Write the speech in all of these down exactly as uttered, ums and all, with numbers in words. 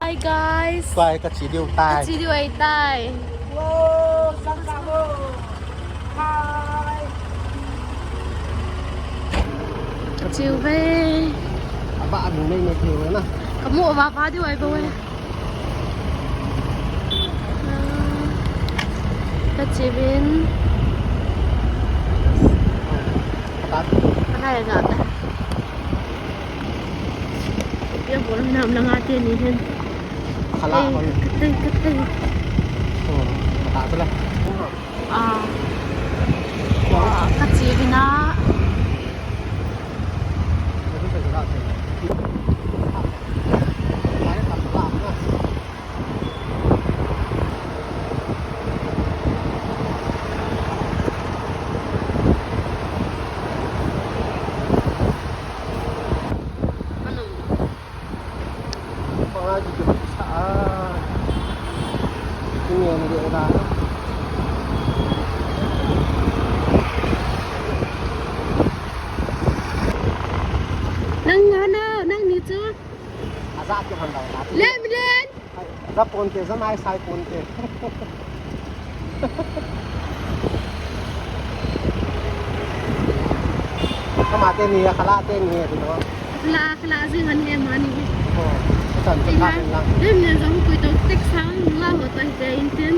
Hi guys. Tua hi kache diu tai. Kache diu ahitai. Wow, sangkah mo. Hi. Kache uve. Aba, anu nei nei thei uve na. Kamu aba pa diu ahi bou e. Kache uvin. Kahai a ga ta. Pia bol nam langa teni hin. Khala. Ei, hon. Katei, katei. Oh, kata tu la. Ah. Wah, kache uvin a. Nang nga na, nang ni chu. Aja ki han dau na. Len, len. Ai, ja ponte, ja nai sai ponte. Kama teni, khala teni, ti no. Khala, khala jing han he mani. Oh, chan, ei, khala la. Len, len, jong koi to tek sang, la ho ta hi te in tin.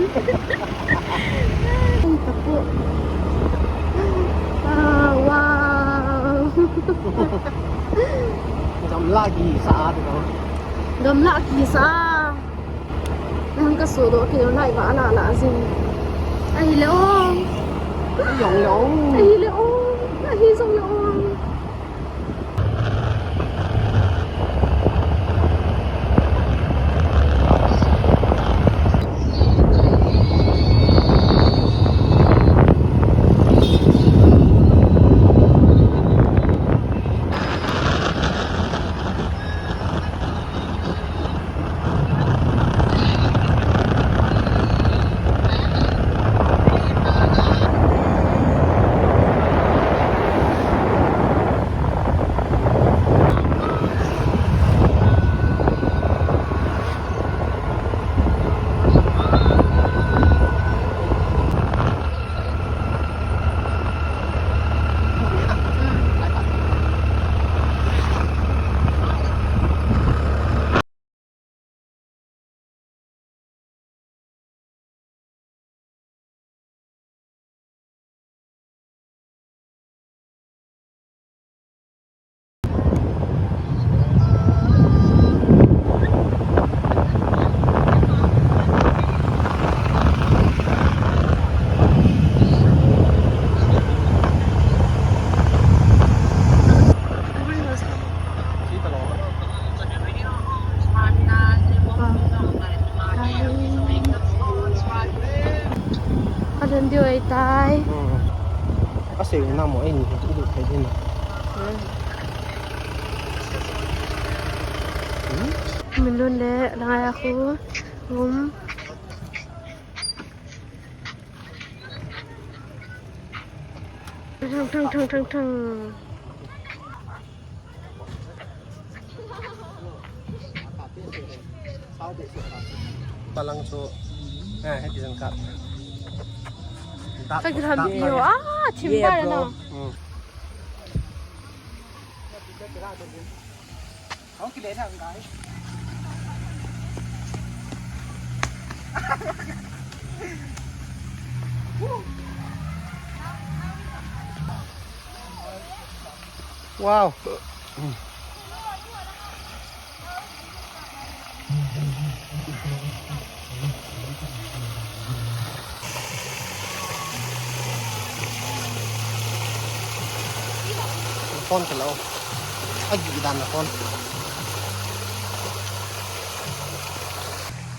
Ai, tapo. Ah, wow. Gamla kisa a, ti no. Gamla kisa a. Nang kasodoh kei lou lai va la la jing. Ahile o. Jong le o. Ahile o. Ahi jong le o. Ka lhun diu ahitai. Hmm. Ka sei na mo, ei ni, i lut thei din. Hmm. Min lhun le, la ngai a khu, um. Thang, thang, thang, thang, thang. Palang chu, eh, heti jang ka. Ka kilham pi ho, ah, thim ba na. Hmm. Wow. Phone ke lo. Agi dan na phone.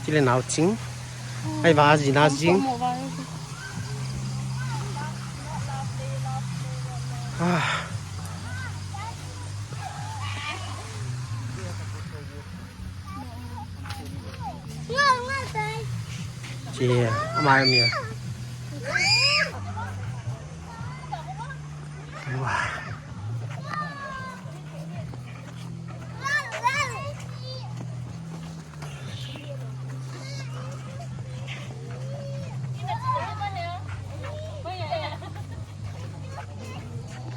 Chile nau ching. Ai va ji na jing. Ah. Che, ama mi. Wow.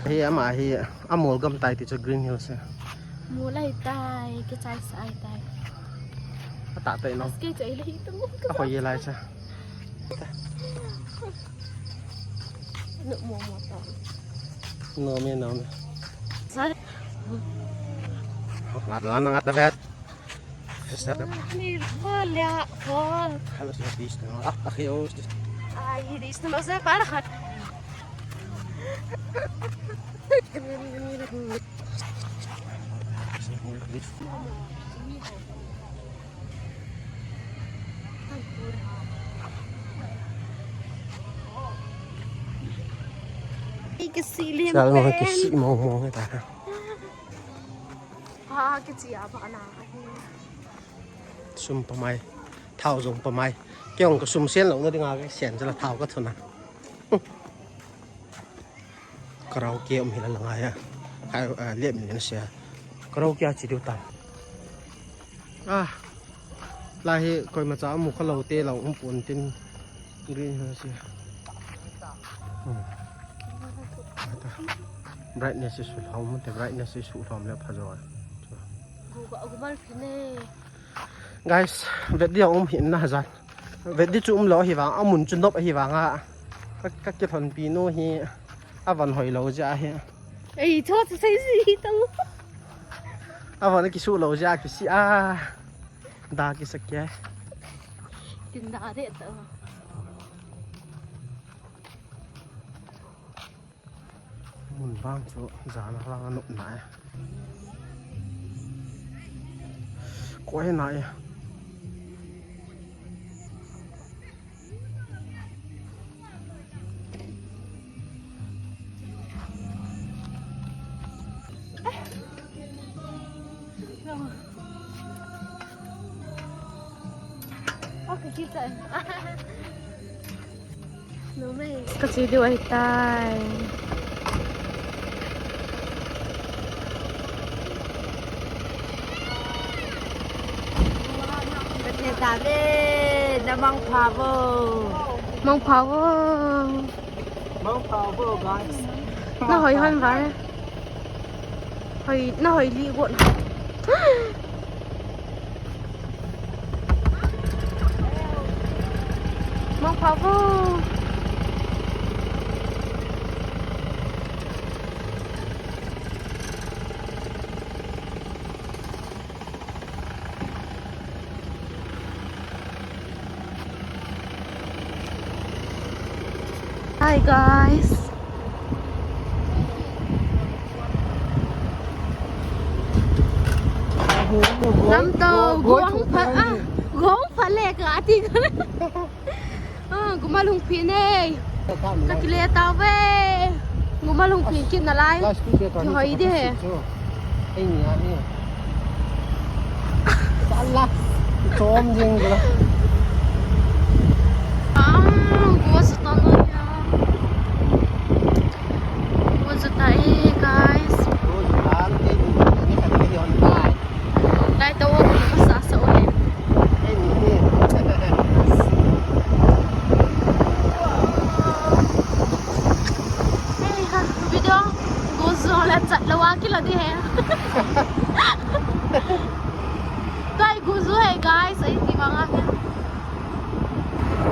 Hi ama hi, amol gam tai ti chu Green Hills hi. Mol ahi tai, kichai sa ahi tai. Atah tai no. Aske chu ahi lai tu. Ahoi ye lai cha. No mo mo ta. No me, no me. Sa. Ngat la, ngat la vet. Ni, hola, hol. Hello, sir, please, no. Ah, okay, oh, this. Ai, this no se para. Kisi lim. Sal mo, pen. Kisi mo mo ta. Ha, kichi a ba na. Sum pamai, thao jong pamai. Kei jong kasum sen louna dinga kasen jela thao kathuna. Karaoke um hila langa ya. Hai, ah, lep ni na sia. Karaoke a chi diu ta. Ah. Lai hi koimacha amu kha lou te lou um pon tin. Green Hills hi. Hmm. Brightness hi sulhom te, brightness hi sulhom le pha jo. Gu-, gumal phine. Guys, vet di um hi na jan. Vet di chu um lou hi vang, amun chu nop hi vang a. Ka, ka kilhonpi nu hi avan hoi lou jeh hi. Ei, cho chu sei ji tau. Avan kisu lou jeh kisi a. Da kisa ke. Tin da de to. Mun vang chu jan a lang anop na e. Koi na e. Ka chi diu ahi tai. Ka che ta ve, na mang pha vo. Mang pha vo. Mang pha vo, guys. Na hoi hon va. Hoi, na hoi li got. Mang pha vo. Hi guys. Lamto, gong pha, ah, gong pha le ka ati ka. Ah, gumal hung phi ne. Ka kile ta ve. Gumal hung phi kit na lai. Ki hoi de. Ei ni a ni. Sala. Chom jing gula. Ah, gua sa ta na ya. Gua sa ta e, guys. Gua sa ta, ni, ni, ni, ni, ni, ni, ni, ni. Lai ta wo, ni ka sa sa wo e. Ei ni. Ei ha, video. Gua sa la chat la wa ki la di he. Kai guzu hai guys, ai ti banga.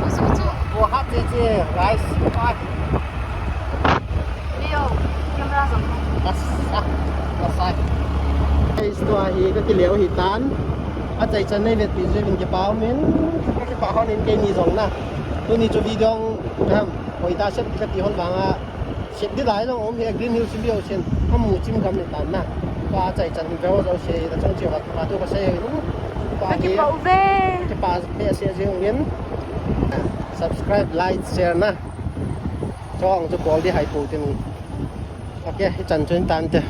Guzu chu. Wo hat che che, guys. Ai. Leo, camera jong. As, ah, asai. Guys, tua hi ka kileo hi tan. Achaichan nei vetpi jeh in kipa umin. Ka kipa hon in keini jong na. Tuni chu video, um, hoitah sep kati hon banga. Sep di lai jong um hi Green Hills View sin. Amu chim gam ni tan na. Ka achaichan hi veo jo se, ta chang chiu ka, ka tu ka se nu. Ka kipa uve. Kipa behseh jeng in. Subscribe, like, share na. Chong chu bol di hai pu tin. Okay, hichan chun tan te.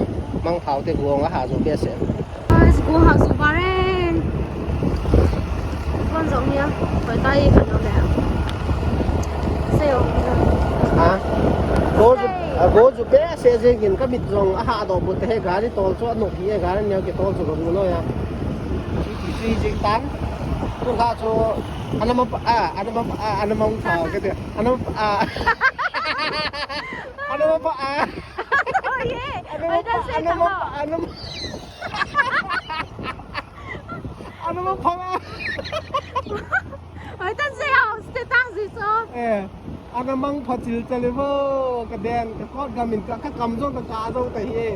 Mang phao te guang a ha jo behseh. Guys, go ha su ba re. Kon jong nia. Koi tai ka no le. Seo. Ha? Go ju, a go ju behseh jeng in ka mit jong a ha doh but he gari tol chu a nok hi e gari neo ke tol chu lo lo ya. Chi chi jing tan. Tu ha chu anama pa, a, anama pa, a, anama pa ke te. Anama pa, a. Anama pa, a. Hoitah sei tang ho. Ana ma, ana ma, ana ma phang a. Hoitah sei ho, sei tang ji chu. Eh, ana mang pha chil chal e vo, ka den, ka kot gam in ka, ka kam jong ka ka jong ta hi.